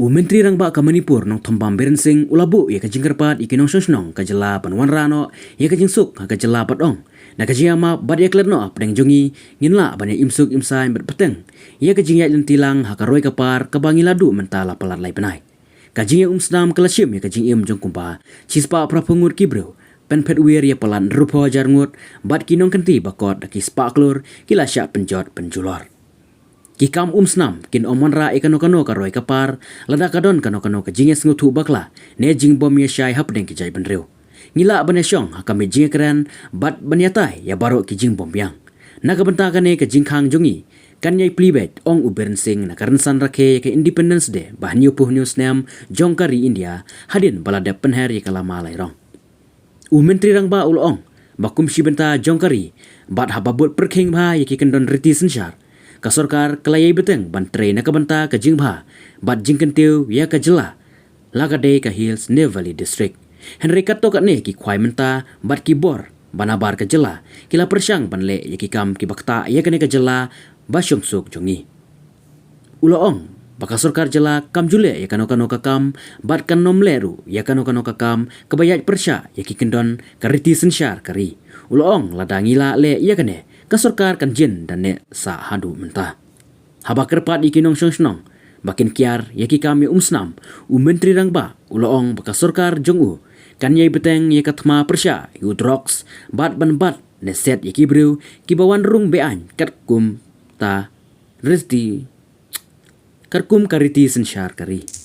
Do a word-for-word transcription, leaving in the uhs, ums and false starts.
U Myntri Rangbah ka Manipur Nongthombam Biren Singh u la buh ïa ka jingkyrpad ïa ki nongshong shnong ka jylla ban wanrah noh ïa ka jingsuk ha ka jylla bad ong, na ka jingïamap bad ïaklet noh hapdeng jong ngi, ngin lah ban ïa im suk im saiñ bad bteng ïa ka jingïaid lynti lang ha ka roi ka par kaba ngi la duh mynta la palat lai bnai. Ka jingïaumsnam ka la shim ïa ka jingim jong kumba shispah phra phew ngut ki briew, pynphet wir ïa palat hynriewphew hajar ngut, bad ki nongkynti ba kot da ki spah klur ki la shah pynjot pynjulor. Ki kam umsnam kin ym wanrah ïa kano kano ka roi ka par lada ka don kano kano ka jingïasngewthuh bakla ne jingbym ïashai hapdeng ki jaitbynriew. Ngi lah ban ïashong ha ka miej jingïakren bad ban ïatai ïa baroh ki jingbymbiang. Na ka bynta kane ka jingkhang jong ngi, kan ïai plie beit, ong u Biren Singh na ka rynsan rakhe ïa ka Independence Day ba hynñiewphew hynñiew snem jong ka ri India, hadien ba la dep pynher ïa ka lama lairong. U Myntri Rangbah u la ong ba kum shi bynta jong ka ri, bad haba bud pyrkhing bha ïa ki kyndon riti synshar, ka sorkar ka la ïai bteng ban trei na ka bynta ka jingbha bad jingkyntiew ïa ka jylla, la ka dei ka Hills ne Valley District. Hynrei katto katne ki khwai mynta bad ki bor ba nabar ka jylla ki la pyrshang ban leh ïa ki kam kiba ktah ïa kane ka jylla ba shongsuk jong ngi. U la ong ba ka sorkar jylla kam ju leh ïa kano kano ka kam bad kan ym leh ruh ïa kano kano ka kam kaba ïaid pyrshah ïa ki kyndon ka riti synshar ka ri. U la ong lada ngi lah leh ïa kane, ka sorkar kan jin da neh sah haduh mynta. Haba kyrpad ïa ki nongshong shnong ba kin kiar ïa ki kam ïaumsnam, u Myntri Rangbah u la ong ba ka sorkar jong u kan ïai bteng ïa ka thma pyrshah ïa u drugs bad ban bat ne set ïa ki briew kiba wan rung be-aiñ katkum ta riti, katkum ka riti synshar ka ri.